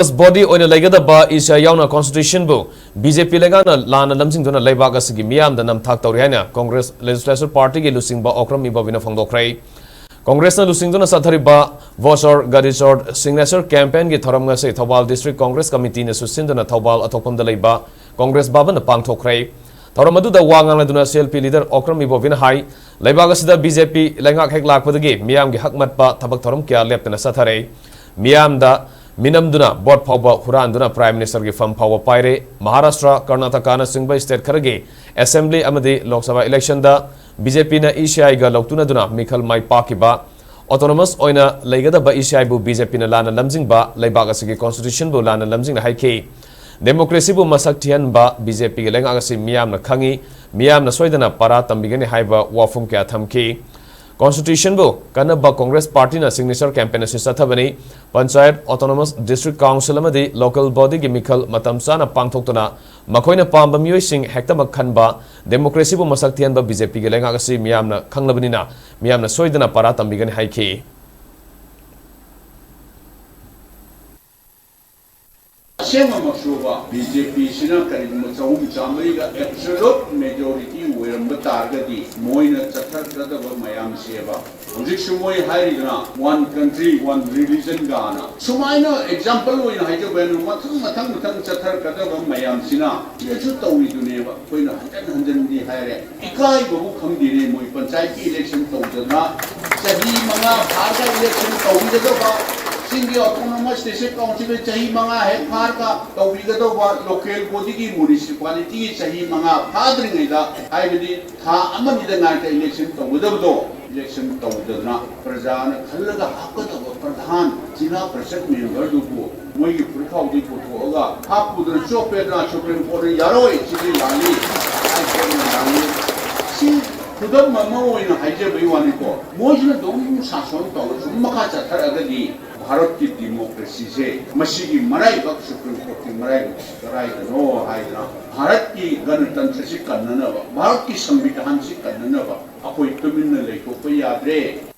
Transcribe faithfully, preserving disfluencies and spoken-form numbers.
Congress body ꯑꯣꯏꯅ ꯂꯩꯒꯗꯕ ꯏꯁꯤꯌꯥ ꯌꯥꯎꯅ constitution ꯕꯨ B J P ꯂꯩꯉꯥꯛꯅ ꯂꯥꯟꯅ ꯂꯝꯖꯤꯡꯗꯨꯅ ꯂꯩꯕꯥꯛ ꯑꯁꯤꯒꯤ ꯃꯤꯌꯥꯝꯗ ꯅꯝꯊꯥꯛ ꯇꯧꯔꯤ ꯍꯥꯏꯅ Congress legislature party ꯒꯤ ꯂꯨꯆꯤꯡꯕ ꯑꯣꯀ꯭ꯔꯝ ꯏꯕꯣꯕꯤꯅ ꯐꯣꯡꯗꯣꯛꯈ꯭ꯔꯦ꯫ Congress ꯅ ꯂꯨꯆꯤꯡꯗꯨꯅ ꯆꯠꯊꯔꯤꯕ ꯚꯣꯆꯣꯔ ꯒꯥꯗꯤ ꯆꯣꯔ signature campaign ꯒꯤ ꯊꯧꯔꯝ ꯉꯁꯤ ꯊꯧꯕꯥꯜ District Congress Committee ꯅꯁꯨ ꯁꯤꯟꯗꯨꯅ ꯊꯧꯕꯥꯜ ꯑꯊꯣꯛꯄꯝꯗ ꯂꯩꯕ Congress ꯚꯕꯟꯗ ꯄꯥꯡꯊꯣꯛꯈ꯭ꯔꯦ꯫ ꯊꯧꯔꯝ ꯑꯗꯨꯗ ꯋꯥ ꯉꯥꯡꯂꯗꯨꯅ C L P leader Okram ꯏꯕꯣꯕꯤꯅ ꯍꯥꯏ, ꯂꯩꯕꯥꯛ ꯑꯁꯤꯗ B J P ꯂꯩꯉꯥꯛ ꯍꯦꯛ ꯂꯥꯛꯄꯗꯒꯤ ꯃꯤꯌꯥꯝꯒꯤ ꯍꯛ ꯃꯠꯄ ꯊꯕꯛ ꯊꯧꯔꯝ ꯀꯌꯥ ꯂꯦꯞꯇꯅ ꯆꯠꯊꯔꯦ꯫ ꯃꯤꯌꯥꯝꯗ ꯃꯤꯅꯝꯗꯨꯅ ꯚꯣꯠ ꯐꯥꯎꯕ ꯍꯨꯔꯥꯟꯗꯨꯅ Prime Minister ꯒꯤ ꯐꯝ ꯐꯥꯎꯕ ꯄꯥꯏꯔꯦ꯫ ꯃꯍꯥꯔꯥꯁꯇ꯭ꯔ, ꯀꯔꯅꯥꯇꯀꯥꯅꯆꯤꯡꯕ state ꯈꯔꯒꯤ assembly ꯑꯃꯗꯤ ꯂꯣꯛ ꯁꯚꯥ election ꯗ B J P ꯅ E C I ꯒ ꯂꯧꯇꯨꯅꯗꯨꯅ ꯃꯤꯈꯜ ꯃꯥꯏ ꯄꯥꯛꯈꯤꯕ꯫ Autonomous ꯑꯣꯏꯅ ꯂꯩꯒꯗꯕ E C I ꯕꯨ B J P ꯅ ꯂꯥꯟꯅ ꯂꯝꯖꯤꯡꯕ, ꯂꯩꯕꯥꯛ ꯑꯁꯤꯒꯤ constitution ꯕꯨ ꯂꯥꯟꯅ ꯂꯝꯖꯤꯡꯅ ꯍꯥꯏꯈꯤ꯫ Democracy ꯕꯨ ꯃꯁꯛ ꯊꯤꯍꯟꯕ B J P ꯒꯤ ꯂꯩꯉꯥꯛ ꯑꯁꯤ ꯃꯤꯌꯥꯝꯅ ꯈꯪꯏ, ꯃꯤꯌꯥꯝꯅ ꯁꯣꯏꯗꯅ ꯄꯥꯔꯥ ꯇꯝꯕꯤꯒꯅꯤ ꯍꯥꯏꯕ ꯋꯥꯐꯝ ꯀꯌꯥ ꯊꯝꯈꯤ꯫ Constitution ꯕꯨ ꯀꯟꯅꯕ Congress party ꯅ signature campaign ꯑꯁꯤ ꯆꯠꯊꯕꯅꯤ꯫ Panchayat, Autonomous District Council ꯑꯃꯗꯤ local body ꯒꯤ ꯃꯤꯈꯜ ꯃꯇꯝ ꯆꯥꯅ ꯄꯥꯡꯊꯣꯛꯇꯨꯅ ꯃꯈꯣꯏꯅ ꯄꯥꯝꯕ ꯃꯤꯑꯣꯏꯁꯤꯡ ꯍꯦꯛꯇꯃꯛ ꯈꯟꯕ, democracy ꯕꯨ ꯃꯁꯛ ꯊꯤꯍꯟꯕ B J P ꯒꯤ ꯂꯩꯉꯥꯛ ꯑꯁꯤ ꯃꯤꯌꯥꯝꯅ ꯈꯪꯂꯕꯅꯤꯅ ꯃꯤꯌꯥꯝꯅ ꯁꯣꯏꯗꯅ ꯄꯥꯔꯥ ꯇꯝꯕꯤꯒꯅꯤ ꯍꯥꯏꯈꯤ꯫ ꯑꯁꯦꯡꯕꯃꯛꯁꯨꯕ B J P ꯁꯤꯅ ꯀꯔꯤꯒꯨꯝꯕ ꯆꯍꯨꯝ ꯆꯥꯝꯃꯔꯤꯒ absolute majority ꯑꯣꯏꯔꯝꯕ ꯇꯥꯔꯒꯗꯤ ꯃꯣꯏꯅ ꯆꯠꯊꯒꯗꯕ ꯃꯌꯥꯝꯁꯦꯕ ꯍꯧꯖꯤꯛꯁꯨ ꯃꯣꯏ ꯍꯥꯏꯔꯤꯗꯅ one country, one religion ꯒꯥꯅ꯫ ꯁꯨꯃꯥꯏꯅ example ꯑꯣꯏꯅ ꯍꯥꯏꯖꯕ ꯍꯥꯏꯅ ꯃꯊꯪ ꯃꯊꯪ ꯃꯊꯪ ꯆꯠꯊꯔꯛꯀꯗꯕ ꯃꯌꯥꯝꯁꯤꯅ ꯁꯤꯗꯁꯨ ꯇꯧꯔꯤꯗꯨꯅꯦꯕ꯫ ꯑꯩꯈꯣꯏꯅ ꯍꯟꯖꯟ ꯍꯟꯖꯟꯗꯤ ꯍꯥꯏꯔꯦ, ꯏꯀꯥꯏꯕꯕꯨ ꯈꯪꯗꯦꯅꯦ꯫ ꯃꯣꯏ ꯄꯟꯆꯥꯌꯠꯀꯤ election ꯇꯧꯗꯅ ꯆꯍꯤ ꯃꯉꯥ ꯐꯥꯔꯒ election ꯇꯧꯕꯤꯒꯗꯕ, ꯆꯤꯡꯒꯤ autonomous district council ꯆꯍꯤ ꯃꯉꯥ ꯍꯦꯛ ꯐꯥꯔꯒ ꯇꯧꯕꯤꯒꯗꯧꯕ, local body ꯒꯤ municipality ꯒꯤ ꯆꯍꯤ ꯃꯉꯥ ꯐꯥꯗ꯭ꯔꯤꯉꯩꯗ, ꯍꯥꯏꯕꯗꯤ ꯊꯥ ꯑꯃꯅꯤꯗ ꯉꯥꯏꯔꯒ election ꯇꯧꯒꯗꯕꯗꯣ, election ꯇꯧꯗꯅ ꯄ꯭ꯔꯖꯥꯅ ꯈꯜꯂꯒ ꯍꯥꯞꯀꯗꯕ ꯄ꯭ꯔꯙꯥꯟ ꯖꯤꯂꯥ ꯄꯔꯤꯁꯠ member ꯗꯨꯕꯨ ꯃꯣꯏꯒꯤ ꯐꯨꯔꯤꯠꯈꯥꯎꯗꯒꯤ ꯄꯨꯊꯣꯛꯑꯒ ꯍꯥꯞꯄꯨꯗꯅ ꯆꯣꯞꯄꯦꯗꯅ Supreme Court ꯅ ꯌꯥꯔꯣꯏ, ꯁꯤꯗꯤ ꯂꯥꯜꯂꯤ, High Court ꯅ ꯂꯥꯜꯂꯤ꯫ ꯁꯤ ꯈꯨꯗꯝ ꯑꯃ ꯑꯣꯏꯅ ꯍꯥꯏꯖꯕꯒꯤ ꯋꯥꯅꯤꯀꯣ꯫ ꯃꯣꯏꯁꯤꯅ ꯑꯗꯨꯝ ꯁꯥꯁꯣꯟ ꯇꯧꯔ ꯁꯨꯝ ꯃꯈꯥ ꯆꯠꯊꯔꯛꯑꯒꯗꯤ ꯚꯥꯔꯠꯀꯤ democracy ꯁꯦ ꯃꯁꯤꯒꯤ ꯃꯔꯥꯏꯕꯛ, Supreme Court ꯀꯤ ꯃꯔꯥꯏꯕꯛ ꯀꯗꯥꯏꯗꯅꯣ ꯍꯥꯏꯗꯅ ꯚꯥꯔꯠꯀꯤ ꯒꯅꯇꯟꯇ꯭ꯔꯁꯤ ꯀꯟꯅꯅꯕ, ꯚꯥꯔꯠꯀꯤ ꯁꯪꯕꯤꯙꯥꯟꯁꯤ ꯀꯟꯅꯅꯕ ꯑꯩꯈꯣꯏ ꯇꯨꯃꯤꯟꯅ ꯂꯩꯊꯣꯛꯄ ꯌꯥꯗ꯭ꯔꯦ꯫